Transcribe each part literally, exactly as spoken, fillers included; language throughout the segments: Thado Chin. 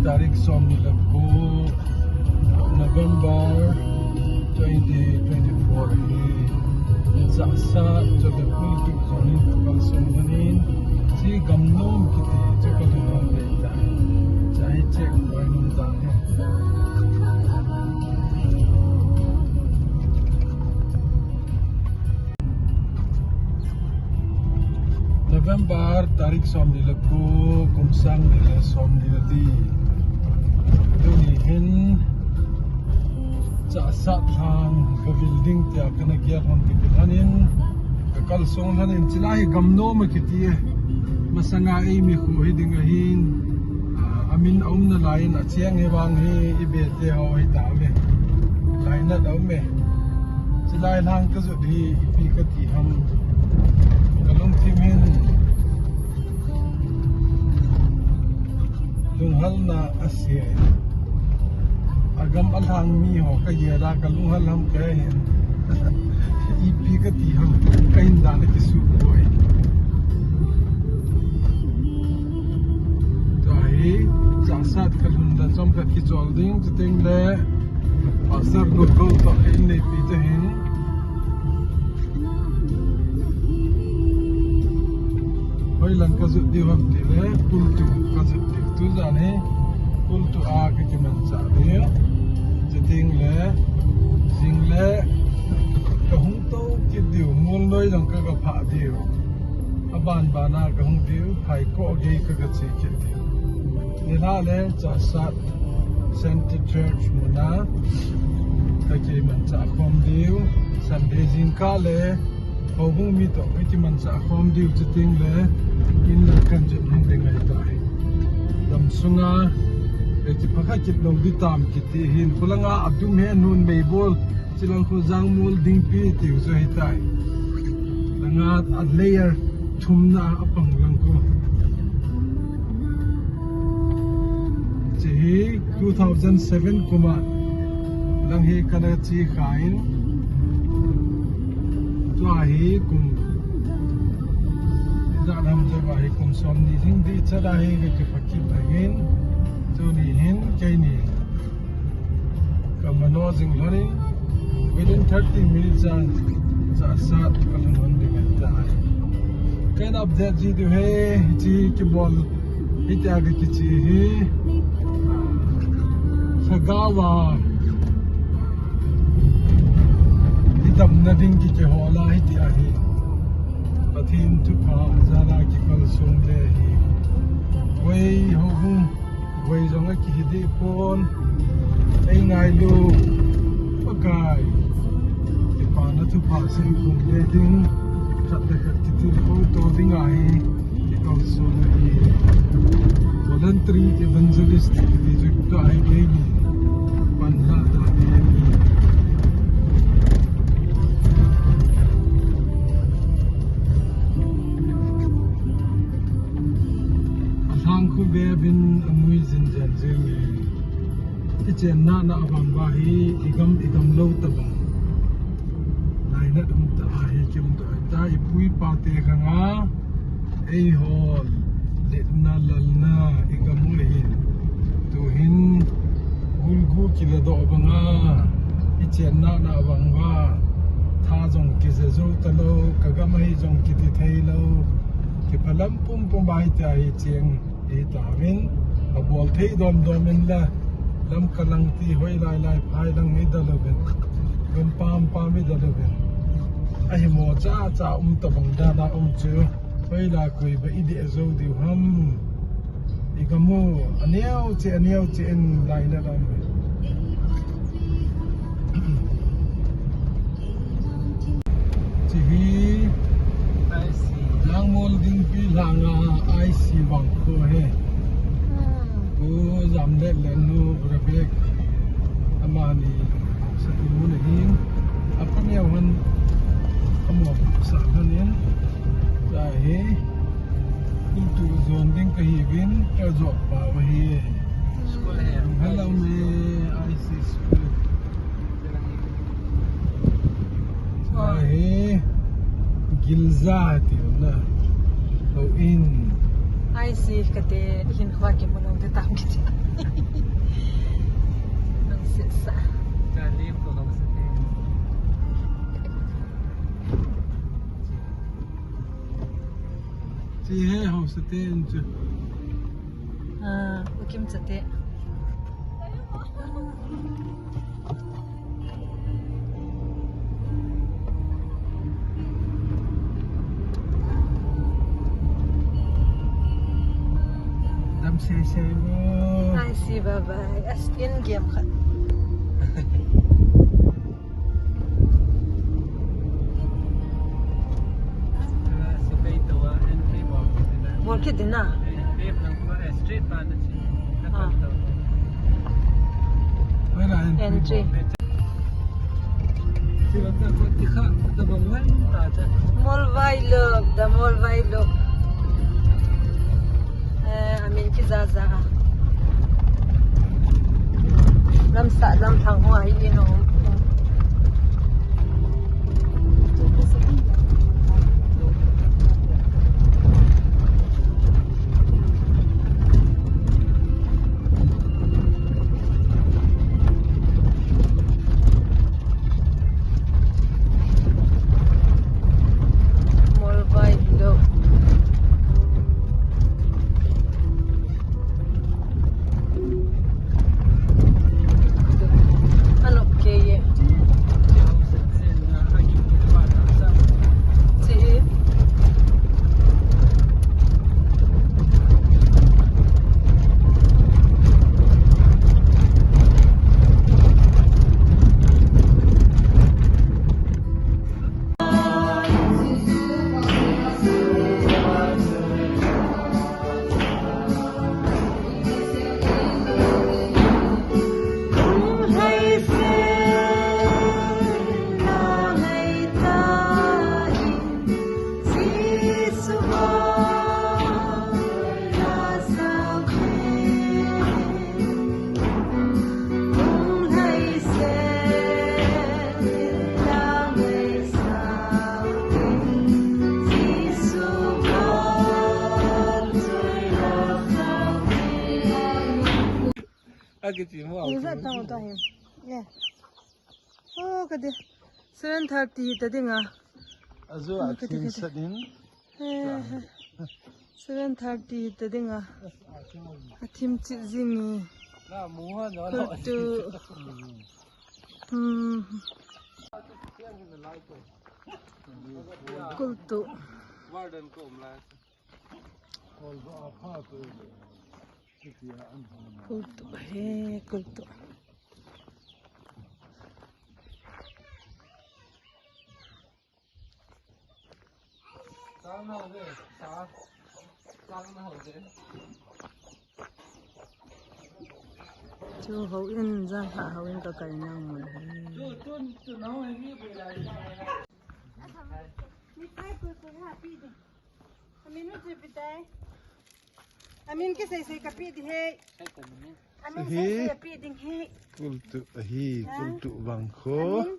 Tarik somni le ko November twenty twenty-four hi Chahsat Chobe Kultup Zone in kalsong lhonin, hiche Gamnom kiti chu kalhun lhon ding ahitai. Hiche hi checkpoint um dan ahi. November tarik somni le ko, kum sang ni le somni le li. Tuni hin Chahsat lhang kavil ding tia kana gel lhon kiti lhonin, kakalsong lhonin, hiche lai hi Gamnom akiti e. Masanga eimi kho hiding ahin, a, amin aumna laiyin acheng hi vang hi ibe te ho hitauve. Lainat aume. Hiche lai lhang kajot hi ipi kati ham. Kalungthim hin lunghal na asei. Agam alhang mi ho kagel a kalunghal ham kahe. Ipi kati ham, kahin dan akisuh poi. Tua hi, Chahsat kalhun dan chomkhat kichol ding, chuteng le Pastor Gurgol toh hin neipi te hin. Hoilang kajot diu ham tile, Kultup kajot diu. Tujan hi Kultup a kakimanchah diu. Chuteng le, jing le, kahung tou kit diu, Molnoi jong kagaphah diu. Aban ban a kahung diu, Phaikoh gei kagache kit diu. Nilhah le Chahsat Saint Church muna kakimanchah khom diu. Sunday jingkah le houbung mi toh kakimanchah khom diu, chuteng le in la kanjot hung ding ahitai. Gamsunga kakipha kha kit lou ding tam kiti hin, khulanga adum he nun meibol, chulang khu Jangmol Dingpi tiu chu ahitai. Langa a layer thumna apang lang khu. Hiche hi two thousand seven kuma lang hi kana che kha in. Tua hi kum ijat ham tia hi kum somni jing ding chat a hi kakipha kit ahin. Tuni hin keini kamano jing lhonin, within thirty minutes a Chahsat kalhun lhon ding ahitai. Kahin update ji diu ahi, hiche kibol, hitia kakiche hi, lhagao a idamna ding kikihol a hitia hi Pathen thupha jal a kikalsong le hi. Voi houbung Voi jong akihi deh pon. Ei ngailu. Pakai, kipana thupha seikhum le ding, khat le khat kitilkhou to ding ahi, kikalson ahi. Voluntary evangelist kiti chu tua hi keini panlah dan ahi. Alhang khu be uvin anui jing jeng jeng e. Ichenna na abang uva hi igam, igam lou tabang. Lainat um tah ahi, kium tah ahi, ipu ipa te khang a eiho letna lalna igam u ahin. Tuhin gulgu kiladoh banga ichenna na abang uva tha jong kija jou talou, kagam ahi jong kiti thei lou. Kiphalam pumpum ahi tia hi cheng. Itauvin, abol thei domdom in la, Lamka lang ti hoilai lai phai lang idaluvin, gam pampam idaluvin. Ahimo chacha um tabang dan a um chu, hoilai koi ba ideh jou diu ham. Igam u, aneo che, aneo che in lainat um. Hiche hi Jangmol Dingpi langa I C vangkho ahi. Pu Jamlet le nu Rebek amani satu mun ahin. Apa neo han amo sa han in. Tua hi Kultup zone ding kahiuvin kajot pau ahi. Hello me, I C school. Ahi, girja tina. Houin. I C kati hin khua kimu lou ding tam kiti. Te in chu. Ah, U Kim chate. Dam sei sei mo. I see, bye bye. As in game khat. Bol kit ding na. Ah. Entry. Molvai Lok, the Molvai Lok. Eh, amin kija ja a. Lamsah lamlhang ho ahi in ho. Molvai Lok. Anop kei e. Chi. Akichi mo. Iza tang to him. Yeah. Oh, kade. Seven thirty ta dinga. Azu a thim sat in. Eh, seven thirty ta dinga. A thim chit jing e. Kultu. Hmm. Kultu. Kultu he, kultu. Chu houin, janhi houin ka kai nang mun. Amin u chu pi tai. Amin kisei sei ka pi di he. Amin sei sei pi ding he. Kultu ahi, kultu vangkho. Amin.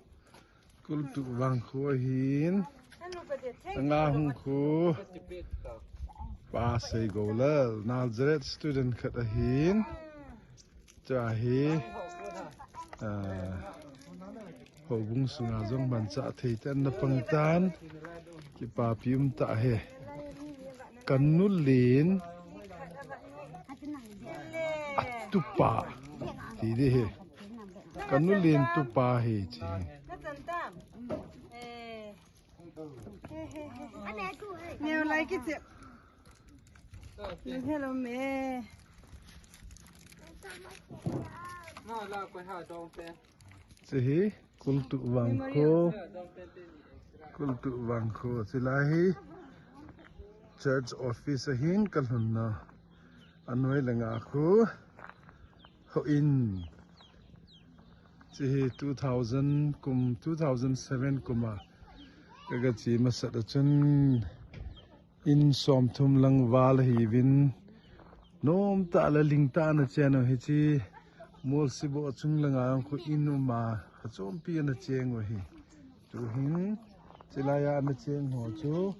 Kultu vangkho ahin. Anu ka de thei. Anga hung kho. Pa Seigolal, Nazareth student khat ahin. Chua hi, ah, houbung sunga jong manchah thei ten na pang tan, kipapi um tah e. Ka nu len, a tupa, ti di e. Ka nu len tupa ahi chi. Neo lai kit e. Hello me. Chi hi kultu vangkho. Kultu vangkho. Chi lai hi church office ahin ka lhunna. Anoi le nga khu. Houin. Chi hi two thousand kum, two thousand seven kum a ka, ka che masat a chun in somthum lang val ahiuvin, nomtah le lingtah a ana chen u hi chi, Molsibo chung langa khu in um a, achompi ana cheng u hi. Tuhin, chilai a ana cheng ho chu,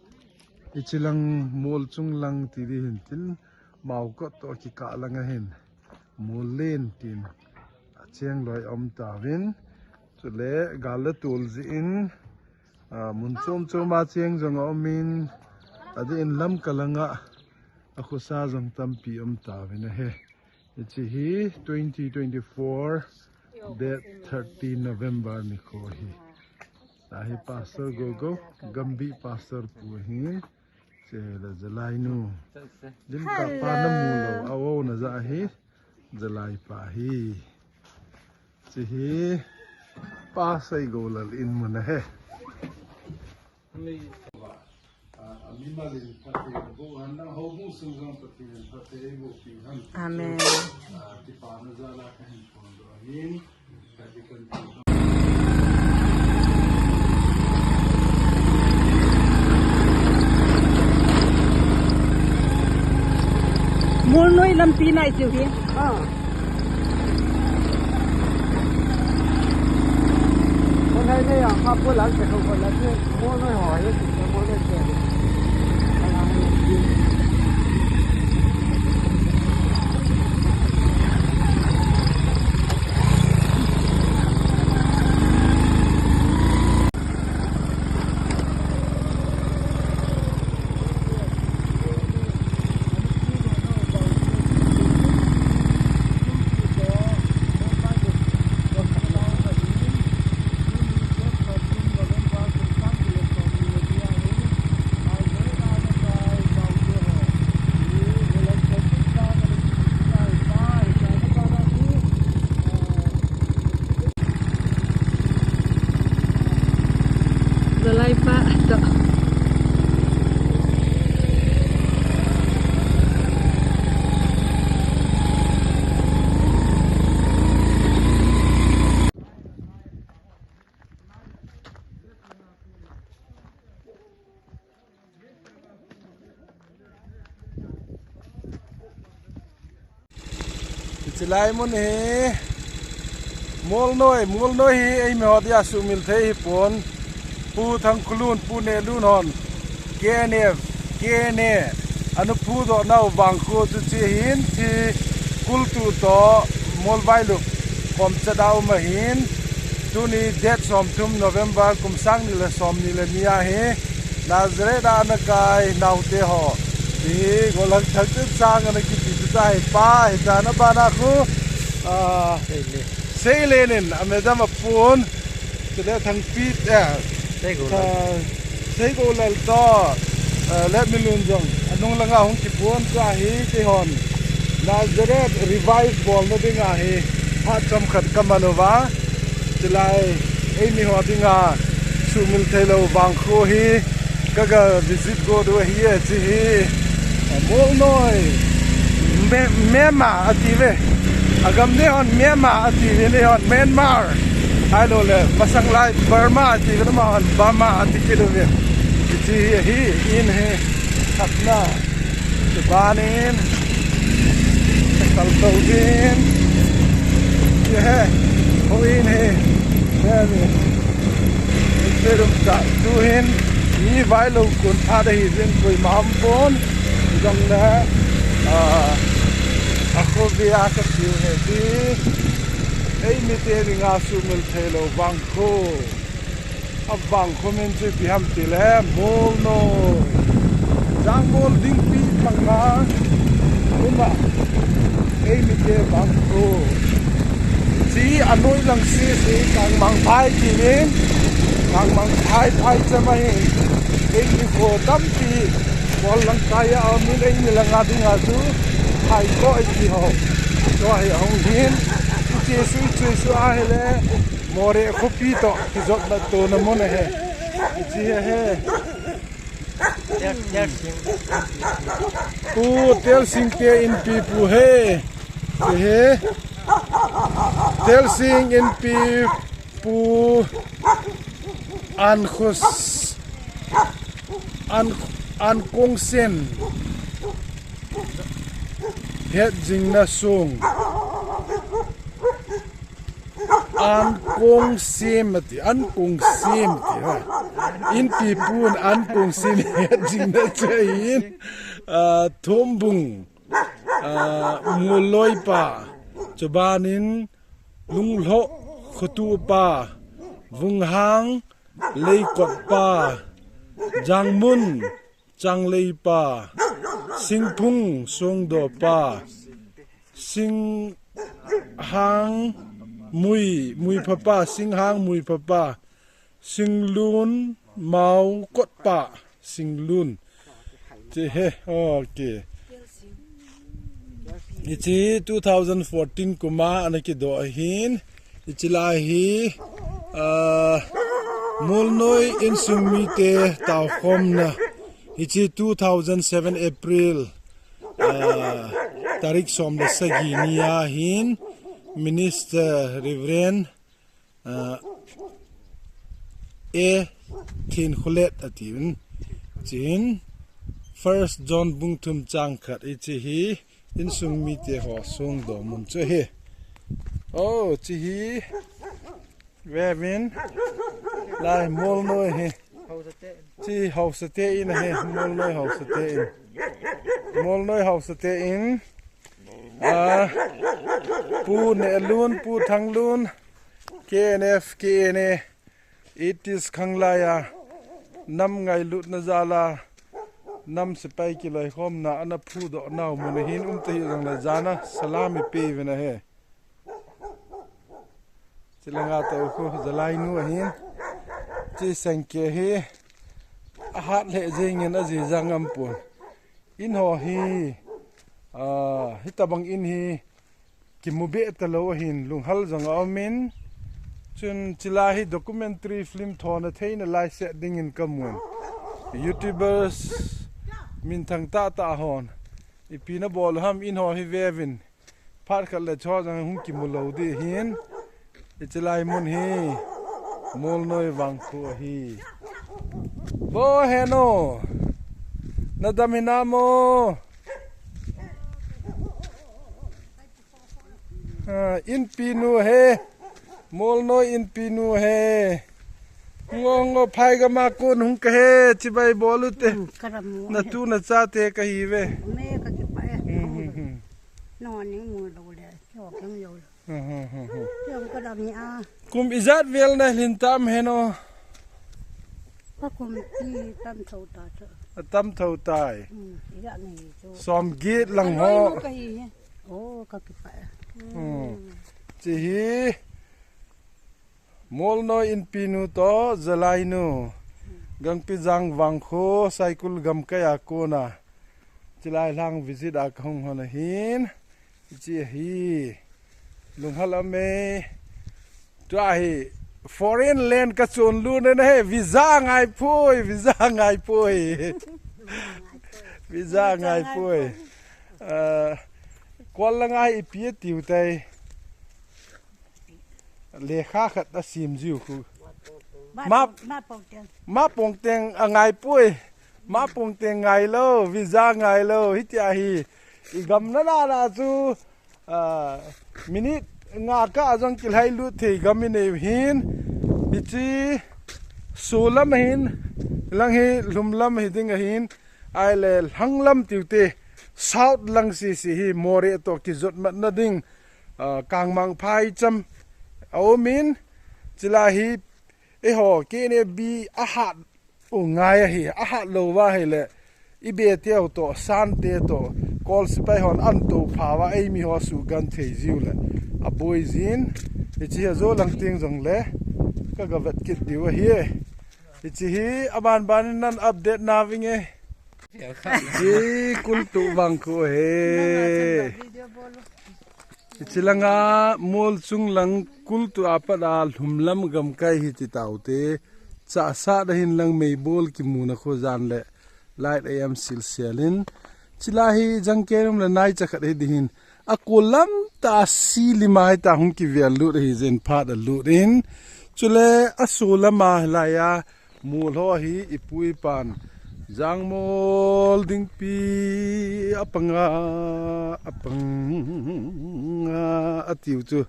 hichi lang mol chung lang ti di hin tin, Maokot toh kikah lang ahin, mol len tin, acheng loi um tauvin, chule gal le tol jeh in, a, mun chom chom a cheng jong aumin, adeh in Lamka langa, Akhosa jong tampi um tauvin ahi. Hiche hi twenty twenty-four, date thirty November nikho ahi. Tua hi Pastor Gogo, Gambih Pastor pu ahin. Chule Jalai nu. Lim kapa namu lou, a-o na ja hi. Jalai pa hi. Hiche hi Pa Seigolal in mun ahi. Amen. Molnoi lampi nai tiu hi. Ah. Molnoi nei a, ha po lang ke ko la ke. Molnoi ho ye, Molnoi ke. Jalai pa to. Hiche lai mun hi Molnoi, Molnoi hi eimi ho dia sumil thei hi pon. Pu Thangkhulun, Pu Nehlun hon K N F, K N A, ana phudoh nau vangkho chu hiche hin, hiche kultu to Molvailup kom chat a um ahin. Tuni date somthum November kum sang ni le som ni le ni ahi. Nazareth a ana kai naute ho. Hi golang thak chang ana kipi chu tai pa hi ta na bana khu. Ah, Seile. Seilen in a madam a pon. Chule Thangpi, eh, Seigolal. Ah, Seigolal to, ah, Letminlun jong anung langa hung kipon chu ahi, keihon Nazareth Revive bolna dinga hi phat chomkhat kaman uva. Chulai eimi ho dinga sumil thei lou vangkho hi kaga visit go diu ahi, hiche hi, ah, Molnoi. Me-, Myanmar ati ve. Agam nei hon Myanmar ati ve, nei hon Myanmar. Ahilou le, masang lai Burma ati ve, nama hon Burma ati kit uve. Hiche hi, hi in hi. Khatna. Chubanin. Kaltou din. Ye he. Houin hi. Ye ni. Perum ta. Tu hin. Hi vailou kon pha da hi jin koima um pon. Jong le, ah, a khovei a katiu hi ti. Eimite dinga sumil thei lou vangkho. A vangkho min chu ipi ham tile, Molnoi. Jangmol dingpi thanga um a. Eimite vangkho. Hiche a noi lang sese Kangmangphai kiti in. Kangmangphai phai cham ahin. Eimi kho tampi. Bol lang kaiya, amin eimi langa dinga chu. Hai ko iti ho. Tua hi ahung hin. Hiche sui chui su ahile. Moreh khopi to. Kijotna tona mun ahi. Hiche hi. Pu Telsing te inpi pu hi. Hiche hi. Telsing inpi pu Ankhus, An-, Ankongsen Hetjingna Song. Ankongsen ati, Ankongsen ati, ha. Inpi pun Ankongsen Hetjingna Song in, ah, Thombung. Ah, Ngulloipa, chubanin Lunglhoh Khotupa, Vunghang Leikotpa, Jangmun Changleipa, Singphung Songdopa, Singhang Mui, Muiphapa, Singhang Muiphapa, Singlun Maukotpa, Singlun. Chi he, okay. Hichi two thousand fourteen kuma ana kidoh ahin. Hichi lai hi, ah, Molnoi insung mite taokhomna. Hichi two thousand seven April, ah, tarik som le sagi nia hin Minister Reverend, ah, A Thinkhulet ati un. Chin First John bung thum chang khat hichi hi insung mite ho songdoh mun chu hi. Oh, chi hi. Vevin. Lai Molnoi hi. Chi hausate in hi. Molnoi hausate in. Molnoi hausate in. Ah, Pu Nehlun, Pu Thanglun, K N F, K N A, eighties khanglai a, nam ngailutna jal a, nam sepai kiloikhomna ana phudoh nau mun ahin um ta hi jongle jana salam ipe uvin ahi. Chilanga toh khu Zalainu ahin. Chi sengke hi ahat lheh jengin aji jang am pon. In ho hi, ah, hitabang in hi kimu be talou ahin lunghal jong aumin. Chun chila hi documentary film thona theina lai set dingin kamun. YouTubers minthang tahtah hon ipi nabol u ham in ho hi vevin. Phat khat le chua jong hung kimu lou ding ahin. Hichi lai mun hi Molnoi vangkho ahi. Vo heno. Nadam hinam o. Ah, inpi nu he. Molnoi inpi nu he. Ngo ngo phai gam a kon hung kahi chibai bol u te. Hmm, karam u. Natu nachate kahi ve. Me kakipah e. Hmm, hmm, hmm. No ni mu lou le. Cho keng lou le. Hmm, hmm, hmm, hmm. Cho karam ni a. Kum ijat vel nalhin tam heno. Ka kum ti tam tho ta chu. Atam tho tai. Hmm, ijat ni chu. Som get lang ho. Kahi he. Oh, kakipah e. Hmm. Chi hi. Molnoi inpi nu toh Zalainu. Gangpijang vangkho Saikul gamkai a kona. Chilai lang visit a kahung hon ahin. Chi hi. Lunghal am e. Tua hi. Foreign land kachon lut na he. Visa ngai poi. Visa ngai poi. Visa ngai poi. Ah, kol la ngai ipi tiu tai. Lekha khat asim jiu khu. Ma, ma, ma pong teng. Ma pong teng angai poi. Ma pong teng ngai lou, visa ngai lou, hitia hi. I gam na na na chu, ah, minute nga kah jong kilhai lut thei gam inei hin. Hichi solam hin, lang hi lhumlam hi ding ahin. Ahile lhanglam tiu te, south lang sisi hi Moreh toh kijot matna ding. Ah, Kangmang phaicham aumin, chila hi eiho K N A B ahat u ngai ahi, ahat lou va ahile, i be teu toh, san te toh, kol sipai hon an to pha va, eimi ho suhgenthei jiu le, aboi jin, hichi hi ajo lang teng jongle, ka gavet kit diu ahi. Hichi hi, aban ban in nan update na vinge. Hi kultu vangkho he. Hichi langa mol chung lang kultu apat a lhumlam gamkai hi ti taute. Chahsah da hin lang meibol kimuna kho jan le light a am silsel in. Chila hi jangkenom le nai chakhat hi di hin. Akolam ta si limai ta hung kivel lut hi jen phat a lut in. Chule asolam a hilai a. Mol ho hi ipu ipan. Jangmol dingpi apanga, apanga, atiu chu.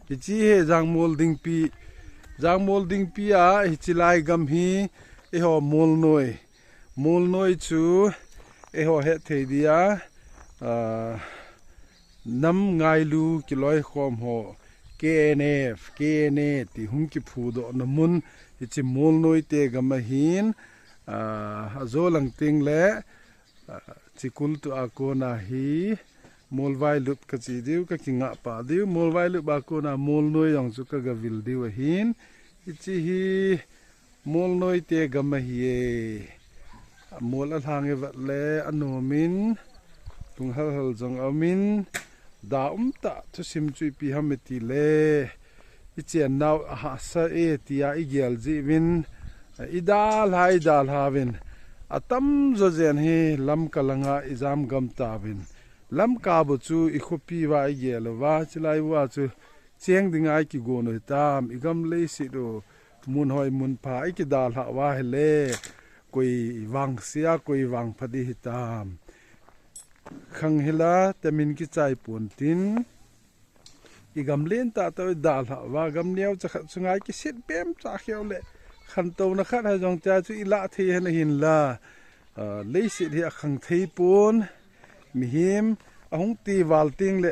Hichi hi Jangmol dingpi. Jangmol dingpi a, hichi lai gam hi, eiho Molnoi. Molnoi chu, eiho hethei dia, ah, Nam ngailu kiloikhom ho, K N F, K N A ti hung kiphudohna mun, hichi Molnoi te gam ahin, ah, ajo lang teng le, ah, Chikul tu a kona hi Molvailup kachi diu, kakingah pah diu. Molvailup a kona Molnoi jong chu kagavil diu ahin. Hiche hi Molnoi te gam ahi e. Mol alhang e vet le anom in, lung halhal jong aum in, da umtah thusim chu ipi ham iti le, ichennau ahahsa e tia igel jeh uvin, idalha, idalha uvin, atamjo jen hi Lamka langa ijam gam tauvin, Lamka bou chu ikhopi uva igel uva, chulai uva chu cheng dinga ikigon u hitam, igam leiset u, mun hoi mun pha ikidalhah uva ahile, koi vangse a, koi vangpha ding hitam. Khang hila, tamin kichai pon tin, igam lentah toh idalhah uva, gam neocha khat chunga ikiset pemcha kheu le, khantouna khat ha jong tia chu ilah thei hen ahinla, ah, leiset hi akhang thei pon, mihem ahung ti val teng le,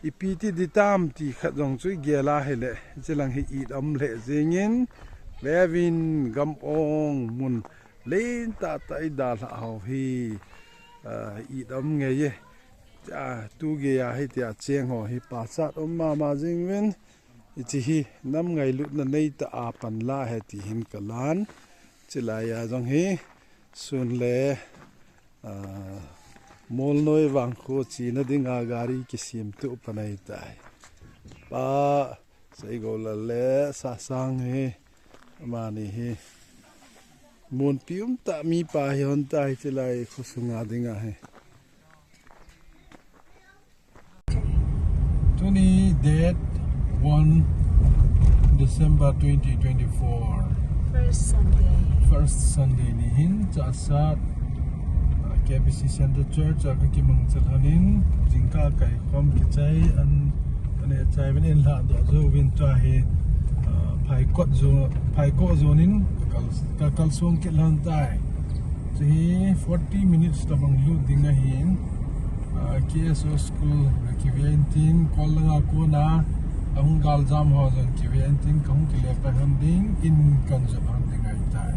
ipi ti ding tam ti khat jong chu igel a ahile, hichelang hi it aum lheh jengin, veuvin gam ong mun lentah tah idalhah ho hi, ah, it aum ngei e. Ah, tugei a hitia cheng ho hi pachat um mama jeng uvin, hiche hi nam ngailutna neitah a panla ahi ti hin kalan, chulai a jong hi sun le Ah, Molnoi vangkho chena dinga gari kisemtup pan ahitai. Pa Seigolal le Sasang hi, amani hi munpi umtah mipa hi hon tai, chulai khosunga dinga hi. Tuni date one December twenty twenty-four. First Sunday. First Sunday ni hin chahsat, ah, K B C Center Church a kakimangcha lhonin, jingkah kaikhom kichai an, ane chai uvin, inlhah doh jou uvin tua hi, ah, phaikot jo, phaikot jonin kakal, kakalsong kit lhon tai. Chu hi forty minutes tabang lut ding ahin, ah, K S O school kive intin, kol langa kona ahung galjam ho jong kive intin, kahung kile pai hon ding, in kan jot hon ding ahitai.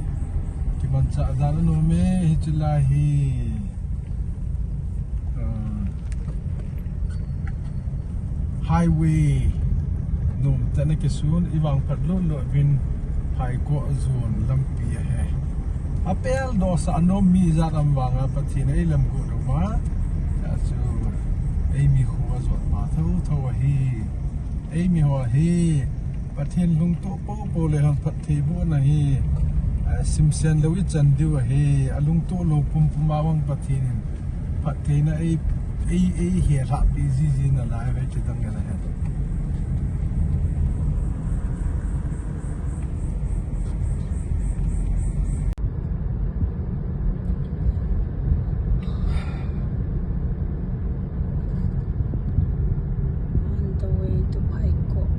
Kimanchah dan anom e, hiche lai hi, ah, highway nom tah in akisun, ivangphat lolo uvin phaikot jon lampi ahi. Apel dohsah nom mi jat am vanga Pathen in eilamgot uma, achu eimi kho ajot ma thotho ahi. Eimi ho hi Pathen lungtoh popo le hon phattheibohna hi, ah, simsen lou ichan diu ahi, alungtoh lou pumpum a vang Pathen in phattheina ei, ei, eihil lhahpi jiji nalai ve, kidang nalai hen. On the way to Phaikot.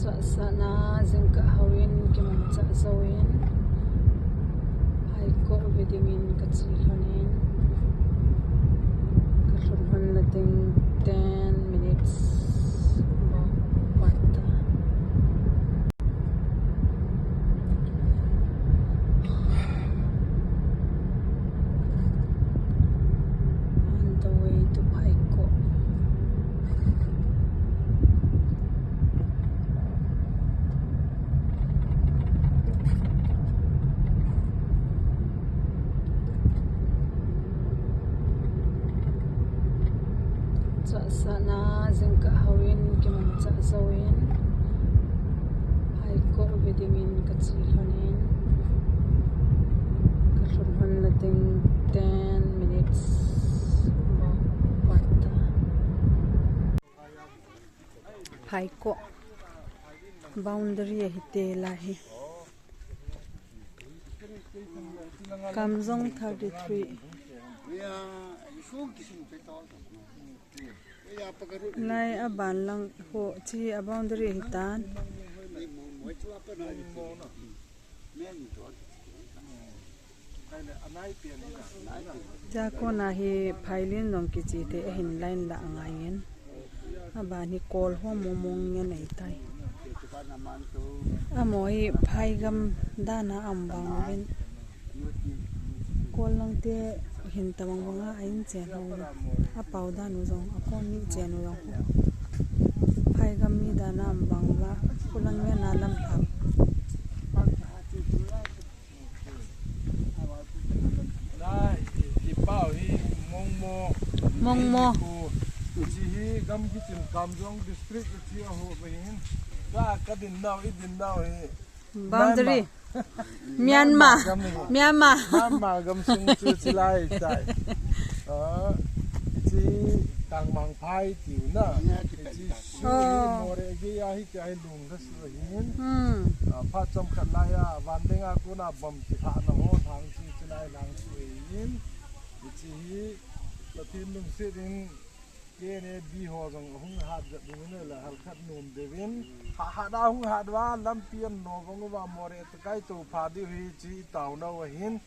Chahsahna jingkah houin, kimangcha jouvin, Phaikot ve dingin kache lhonin, kalhun lhon na ding ten minutes bou vat ta. On the way to Phaikot. Chahsahna jingkah houin, kimangcha jouvin, Phaikot ve dingin kache lhonin, kalhun lhon na ding ten minutes bou vat ta. Phaikot boundary ahi te lai hi. Kamjong thirty-three. Lai aban lang ho chi a boundary ahi tan. Chakona hi phailin jong kichi te ahin line la angai ngen. Aban hi kol ho mong mong ngen ahitai. Amaho hi phaigam dana aum vang uvin. Kol lang te hin tabang banga a in chen ho. Apao dan u jong, akon ni chen u jong. Phaigam mi dana aum vang uva. Kulang ngen a lam lhang. Nai, i, i pao hi Mongmo. Mongmo. Hi ku, hichi hi gam kichin Kamjong district hichi a ho ba hin. Ka, ka din nau, i din nau hi. Boundary. Myanmar. Myanmar gam hi. Myanmar. Myanmar gam sung chu chi lai tai. Ah, hichi Tangmang phai tiu na. Hichi su hi Oh. Moreh gei a hi tia hi lung da su hin. Hmm. Ah, phat chomkhat lai a, van ding a kona bom kilhahna ho lhang chu, chulai lhang chu ahin. Hichi hi, Pathen lungset in, K N A B ho jong ahung hat jat ding in la hal khat nom deuh in. Ha, hat a hung hat uva, lampi an no vang uva, Moreh takai to pha diu hi chi i tao nau ahin.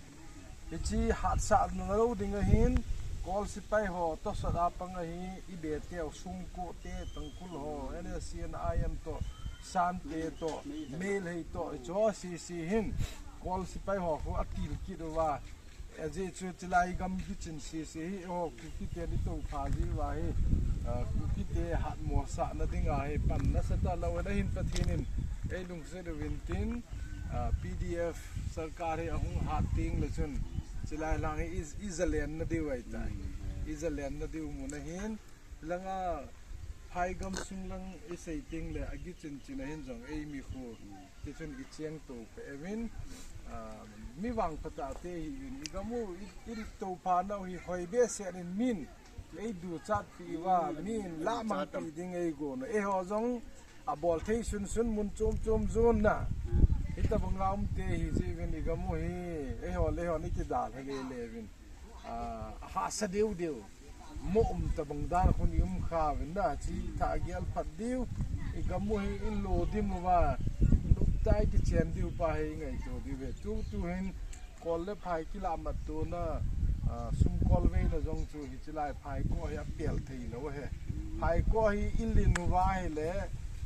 Hichi hatsah na lo ding ahin, Kol sepai ho tosot a pang ahi, i be teu Sumko te, Tangkhul ho, N S C N I M to, San te to, Meitei to, hicho sisi hin, Kol sepai ho khu atil kit uva. Ajeh chu chulai gam kichin sisi hi, ho Kuki te ni to pha ji uva hi, ah, Kuki te hatmo sah na ding ahi, pan nasa ta lo na hin Pathen in, ei lungset uvin tin, ah, P D F Sarkar hi ahung hat teng le chun, chulai lang hi i, i zalen na diu ahitai. Mm. I zalen na diu mun ahin, langa phai gam sung lang i sei teng le, a kichin chin ahin jong, ei mi khu, mm, ti chun i cheng to pe uvin, ah, mi vangpha tah te hi uvin, i gam u, i, i to pha nau hi hoi behseh in min, ei duchat pi uva, min la mang pi ding ei go na, eiho jong, a bol thei sunsun mun chom chom jon na. Hitabang a um te hi jeh uvin i gam u hi, eiho le eiho ni kidal he le le uvin. Ah, hahsa deu deu. Mo um tabang dan khun i um kha uvin na, chi tha gel phat deu. I gam u hi i lo dim uva. Luptai kichen deu pa hi i ngaito deu ve. Tu, tu hin Kol le phai kilah mat tona, ah, Sumkol veina jong chu hichi lai phai ko hi a pel thei lo he. Phai ko hi i lin uva hi le,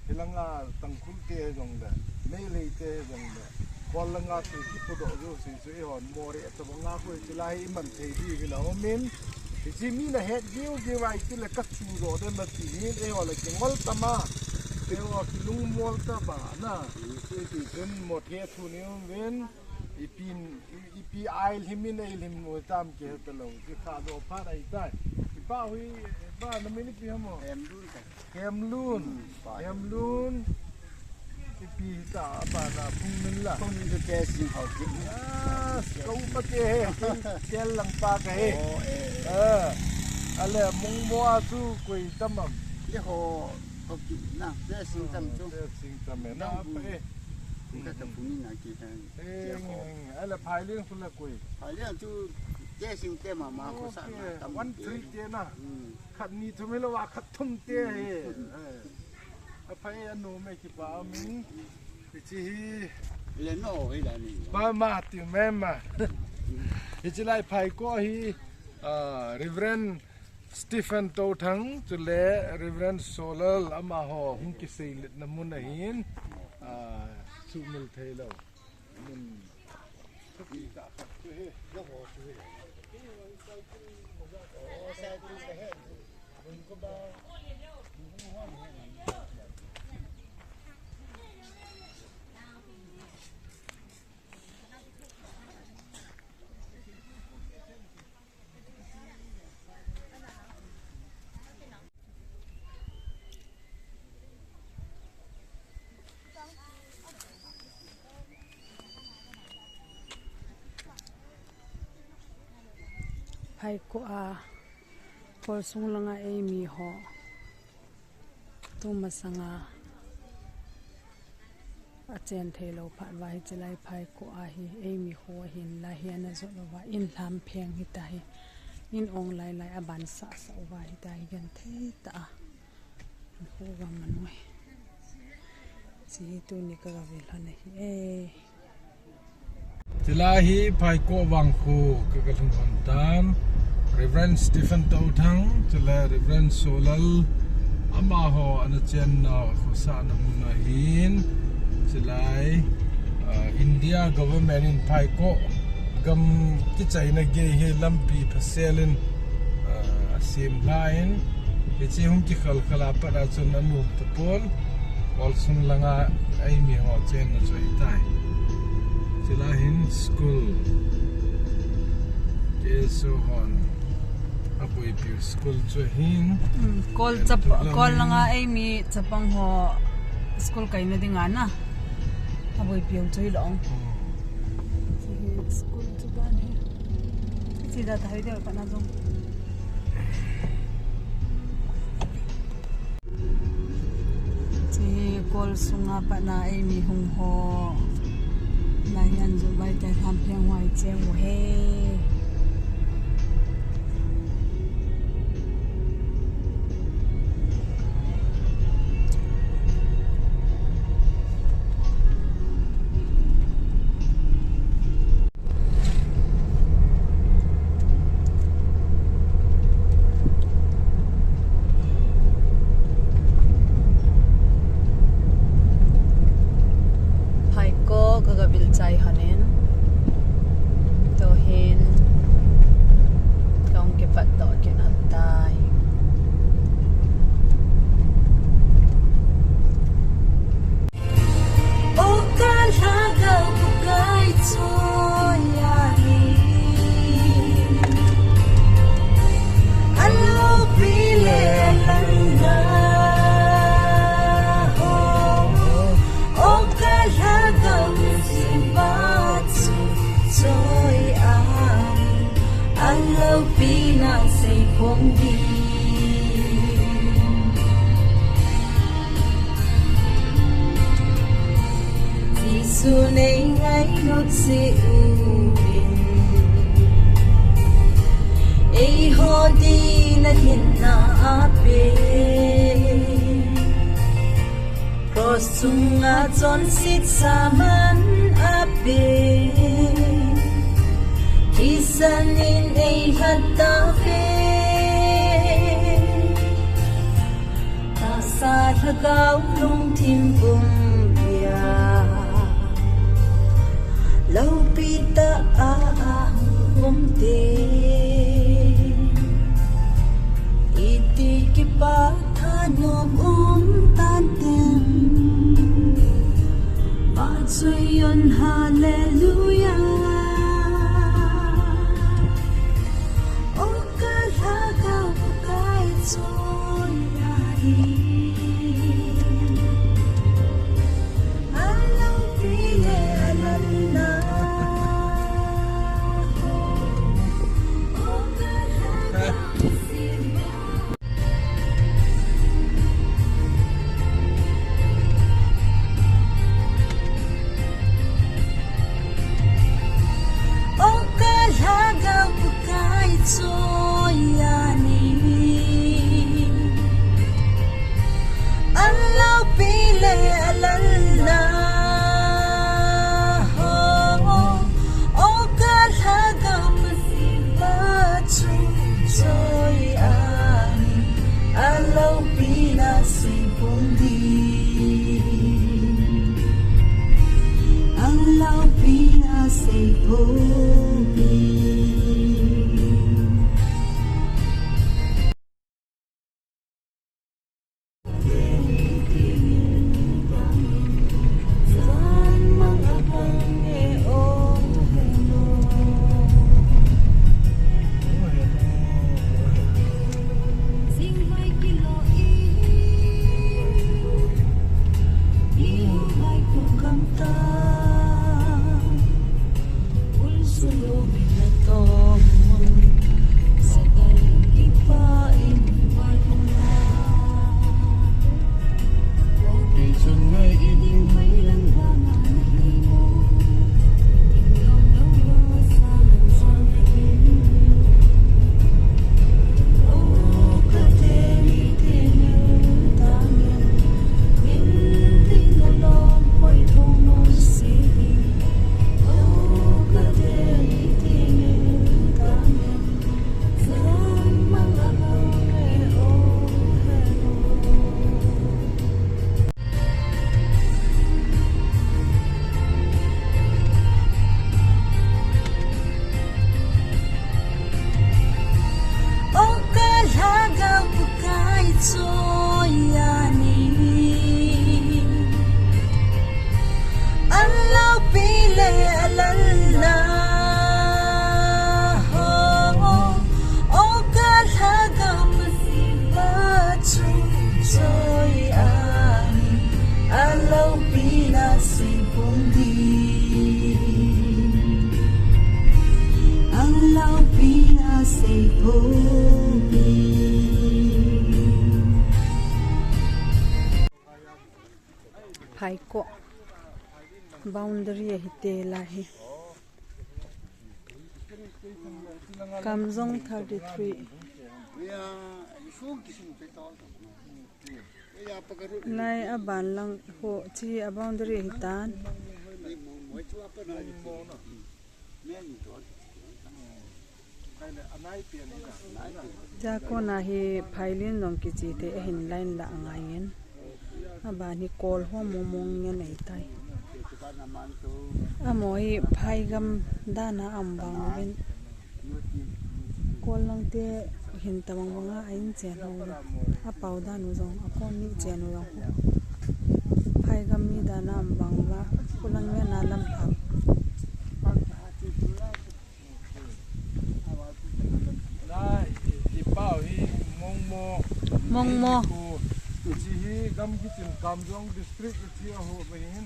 hilanga Tangkhul te jong le, Meitei te jong le, Kol langa chu kipudoh jo si chu i hon Moreh tabang a ko hichi lai i man thei di vin a um in. Hichi mi na het jiu jiu ai ti le ka chu jo den na ti hin, eiho le kingol tama. Eiho kilung mol tama na. Hichi ti chun mo the thu ni um vin. Ipi, i, ipi ai lhim in ei lhim mo tam ke ta lo. Ki kha do pha dai tai. Ipa hui, ba na min ipi ham mo? Hemlun ka. Hemlun. Hmm, pa. Hemlun. Ipi ta ba na Phungmin la. Phungmin tu te sing ho ki. Ah, ka u pa te he. Kel lang pa ka he. Oh, eh. Ah. Ale Mongmo a chu koi tam am? Ye ho, ho ki na. Te sing tam chu. Te sing tam e na pa e. Ka ta Phungmin a ki ta. Eh, ala phai leng khu la koi. Phai leng chu te sing te mama khu sa na tam. One three te na. Hmm. Khat ni thum hi lo a khat thum te hi. Hmm. Eh. A phai a nom e kipa min. Hichi hi. Le no hi la ni. Ba ma ti me ma. Hichi lai phai ko hi, ah, Reverend Stephen Tothang, chule Reverend Solal amaho hung kiseiletna mun ahin, ah, sumil thei lo. Mun. Phaiko a, Kolsung langa eimi ho. Tumasanga achen thei lou phat uva hiche lai Phaiko a hi eimi kho ahin, lai hi ana jot uva, in lham pheng hita hi, in ong lai lai aban sah sah uva hita hi, genthei tah a. Kho gam anoi. Hiche hi tuni ka ga ve lhon ahi e. Chulai hi Phaikoh vangkho ka, ka lhung hon tan. Reverend Stephen Touthang, chule Reverend Solal, amaho ana chenna khosahna mun ahin. Chulai, ah, India government in Phaikoh gam kichaina gei hi lampi phasel in, ah, asem lhah in, hiche hung kikhal khal a pat a chun anom tapon. Kol sung langa eimi ho chenna chu ahitai. Chulai hin school. K S O hon aboipiu school chu ahin. Hmm, kol chap-, kol langa eimi chapang ho school kaina dinga ana aboipiu chu hilou. Hmm. Hiche hi school chu ban hi. Hiche da ta hi deu kana jong. Hiche hi kol sunga pat a eimi hung ho. Lai hian Zumbai te tham pheng huai cheng u he. Phaikoh ka, ka bil chai hanin. Tuhin ka hung kipat doh kit hon tai. O ka lhagao Pakai choi ahi. A lopi le a langa ho. O ka lhagao Simba chu choi ahi. A lopi na sei phong ding. Jesu nei ngai nop se uvin, eiho dingin a hinna a pe. Cross chunga chonset saman a pe. Thisan in ei lhat tauve. Tahsa lhagao lungthim pumpia, lopi tah a hung um te. Iti kipa thanom um tante. Vahchoi un hallelujah. O ka lhagao Pakai choi ahi. A lopi le a langa ho. O ka lhagao Simba. Phaikoh boundary ahi te lai hi. Kamjong thirty-three. Lai aban lang ho chi a boundary ahi tan. Chakona hi phailin jong kichi te ahin line la angai in. Aban hi kol ho mong mong ngen ahi tai. Amaho hi phaigam dan a um vang uvin. Kol lang te hin tabang bang a in chen ho. Apao dan u jong, akon ni chen u jong. Phaigam mi dan a um vang uva. Kulang ngen a lam thap. Lai, i, i pao hi Mongmo. Mongmo. Hi khu, hichi hi gam kichin Kamjong district hichi a ho hin.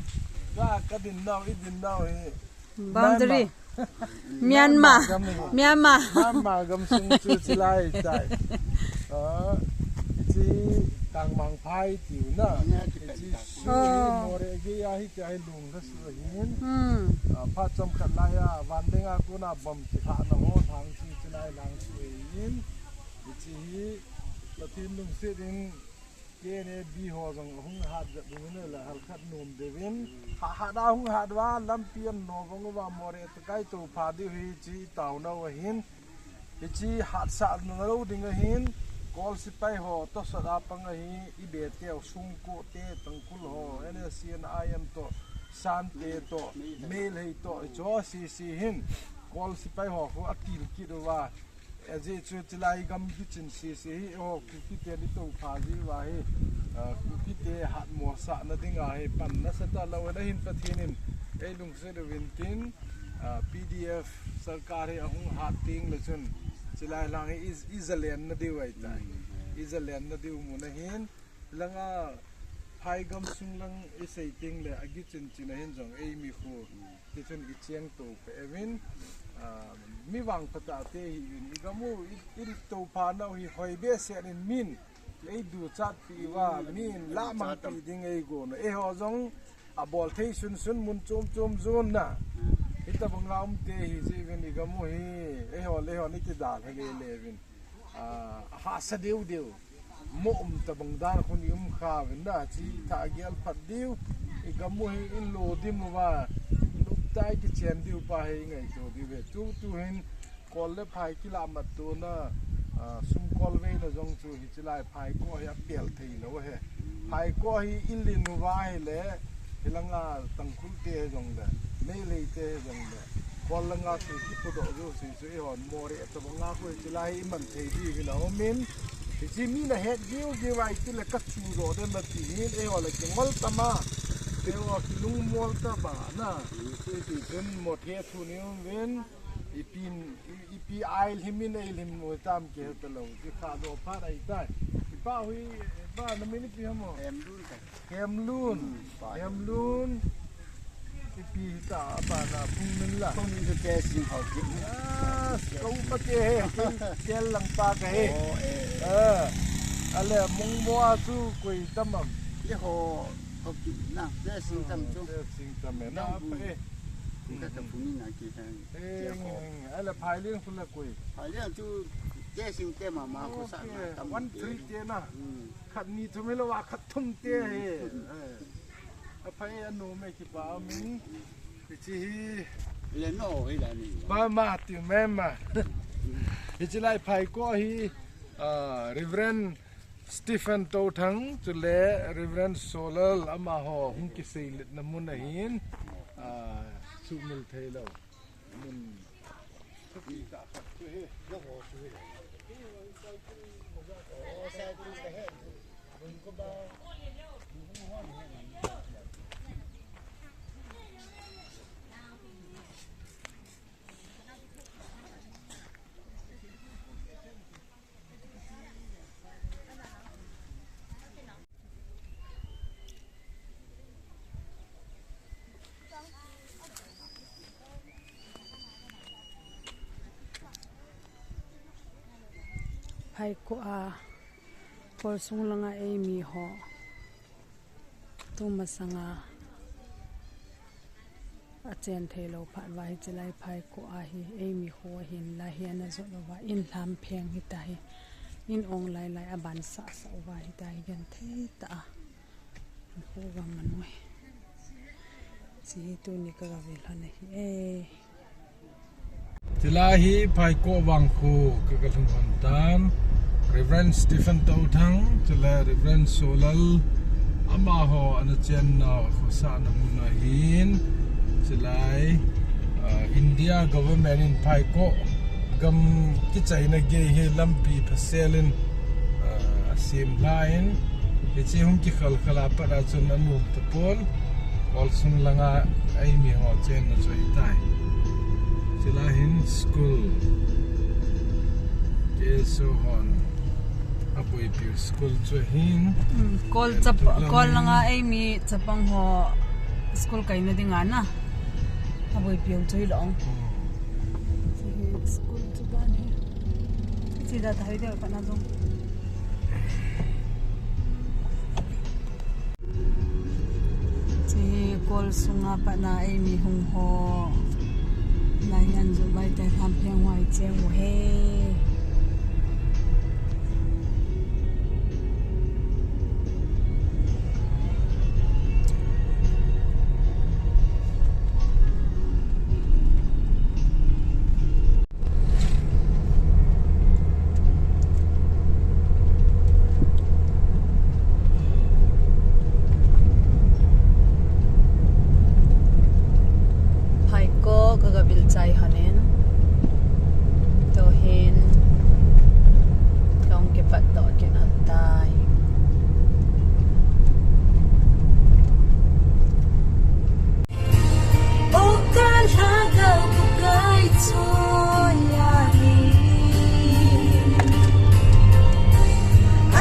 Ka, ka din nau, i din nau hi. Boundary. Myanmar. Myanmar gam hi. Myanmar. Myanmar gam sung chu chi lai tai. Ah, hichi Tangmang phai tiu na. Hichi su hi Moreh gei a hitia hi lung ka su hin. Hmm. Ah, phat chomkhat lai a, van ding a kona bom kilhahna ho lhang chu, chi lai lhang chu ahin. Hichi hi Pathen lungset in K N A B ho jong ahung hat jep ding in le hal khat nom deu in. Ha, hat a hung hat uva, lampi an no vang uva, Moreh takai to pha diu hi chi tao nau ahin. Hichi hatsahna lou ding ahin, Kol sepai ho tosot a pang ahi, i be teu Sumko te, Tangkhul ho, N S C N I M to, Sante to, Meitei to, hicho sese hin, Kol sepai ho khu atil kit uva. Ajeh chu chi lai gam kichin sese hi, ho Kuki te ni to pha ji uva hi, ah, Kuki te hatmo sahna ding a hi pan nasa talou ahin Pathen in ei lungset uvin tin, ah, P D F sorkar hi ahung hat teng le chun, chi lai lang hi i, i zalen na diu ahi tai. Mm. I zalen na diu mun ahin, langa phaigam sung lang i sei teng le a kichin chin ahin jong ei mi khu. Mm. Ti chun i cheng to pe evin, ah, mi vangpha tah te hi in i gam u i, i rit to pha nau hi hoi behseh in min ei duchat pi uva, min la mang pi ding ei gon u. Eiho jong a bol thei sunsun mun chom chom jon na. Hitabang a um te hi jeh uvin i gam u hi, eiho le eiho ni kidal he le le uvin. Ah, hahsa deu deu. Mo um tabang dan khun i um kha uvin na, chi tha gel phat diu. I gam u hi i lo dim uva. Nop tai kichen diu pa hi i ngaito diu ve. Tu, tu hin Kol le phai kilah mat tona, ah, Sumkol veina jong chu hichi lai Phaikoh hi apel thei lou ahi. Phaikoh hi i lin uva ahile, hilanga Tangkhul te jong le, Meitei te jong le, Kol langa chu kiphudoh jouse chu eihon Moreh tabang a khu hichi lai hi i man thei diu vin a um in, hichi mi na het giu giu a i ti le ka chu doh dem na ti hin, eiho le kingol tam a, eiho kilungmol tam a na, hichi ti chun mo the thu ni um vin, Ipi, i, ipi ailhim in eilhim u tam kihe talou. Ki kha doh phat ahi tai. Ipa hui, ipa na min ipi ham o? Hemlun tai. Hemlun. Hmm, pa. Hemlun. Ipi hita apa na Phungmin la. Phungmin tu Tesing ho ki. Ah, ka upa te he. Kel lang pa ka he. Oh, eh. Ah, ale Mongmo a chu koi tam am? Eiho, ho ki na. Tesing tam chu. Tesing tam e. Na apa e. Ka ta Phungmin a ki ta. Eh, eh, eh, ale Phailin khu la koi. Phailin chu Tesing te mama khu sa na tam. One three te na. Hmm. Khat ni thum hilou a khat thum te he. Eh. A phai a nu me ki pa mi. Hichi hi. Le no hi la ni. Ba ma ti me ma. Hichi lai Phaikoh hi, ah, Reverend Stephen Touthang chule Reverend Solal amaho hung kiseiletna mun ahin, ah, sumil thei lou. Mun. Phaikoh a, Kolsung langa eimi ho. Tumasanga achen theilou phat uva hiche lai Phaikoh a hi eimi kho ahin, lai hi ana jot uva in lhampheng hita hi. In ong lai lai aban sahsah uva hita hi, genthei tah a. Kho gam manoi. Hiche hi tuni kagave lhon ahi e. Chulai hi Phaikoh vangkho kaga lhung lhon tan. Reverend Stephen Touthang, chule Reverend Solal, amaho ana chenna khosahna mun ahin. Chulai, ah, India government in Phaikoh gam kichaina gei hi lampi phasel in, ah, asem lhai in, hiche hung kikhal khal a pat a chun anom tapon, Kolsung langa eimi ho chenna chu ahitai. Chulai hin school, K S O hon aboipiu school chu ahin. Hmm, Kol chap-, Kol langa eimi chapang ho school kaina dinga ana aboipiu chu hilou. Hmm. Hiche hi school chu ban hi. Hiche da ta hi deu kana jong. Hiche Kolsunga patna eimi hung ho. Lai hi an jot uva hite, lhampheng uva hiche u ahi. Phaikoh kaga bil chai lhon in, tuhin kahung kipat doh kit lhon tai. O ka lhagao Pakai choi ahi,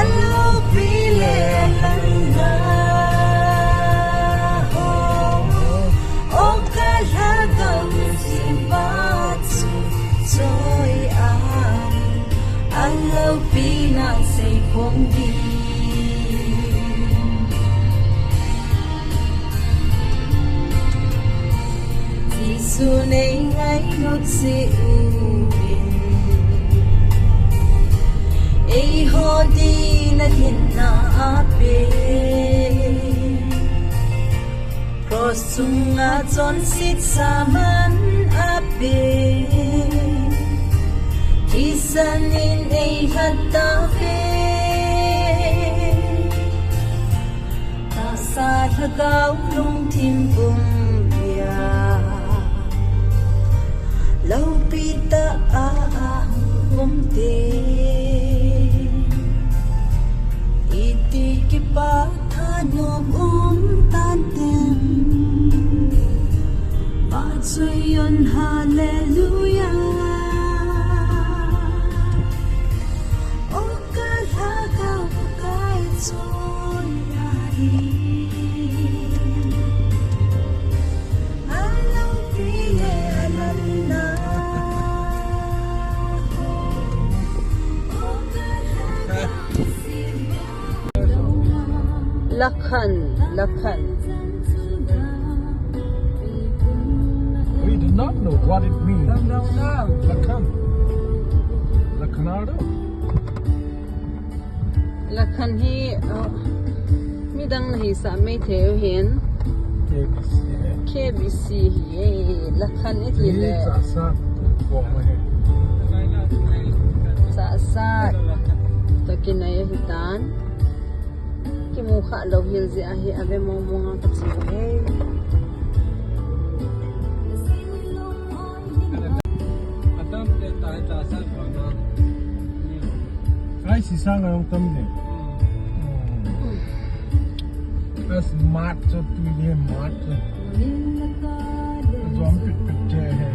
alopi le langa ho. O ka lhagao Simba chu choi ahi, alopi nang sei phong ding. Jesu nei ngailut jeh uvin, eiho dinga hinna ape. Cross chunga chonset saman ape. Thisan in eilhat tauve. Tahsa lhagao lungthim pumpia, loupi tah a hung um te. Iti kipa thanom um tante. Vahchoi un hallelujah. O ka lhagao Pakai choi ahi. Alopi le alanna ho. O ka lhagao Simba. Lakhan, Lakhan. We do not know what it means. Lakhan. Lakhanado. Lakhan hi, uh, midang nahisah maithei u hin. K B C hi. K B C hi e. Lakhan iti le. Hi Chassad kom ahi. Chassad. Toh kinai ahitan. Kimu kha lou hel jeh ahi, ave mong mong a kache u ahi. Kai si sang a jong tam ding. Hmm. As mat cho tu ye mat cho. Jom pit pit che he.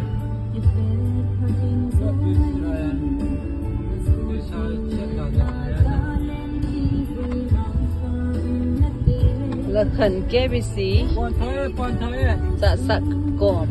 Lakhan K B C. Chassad kom.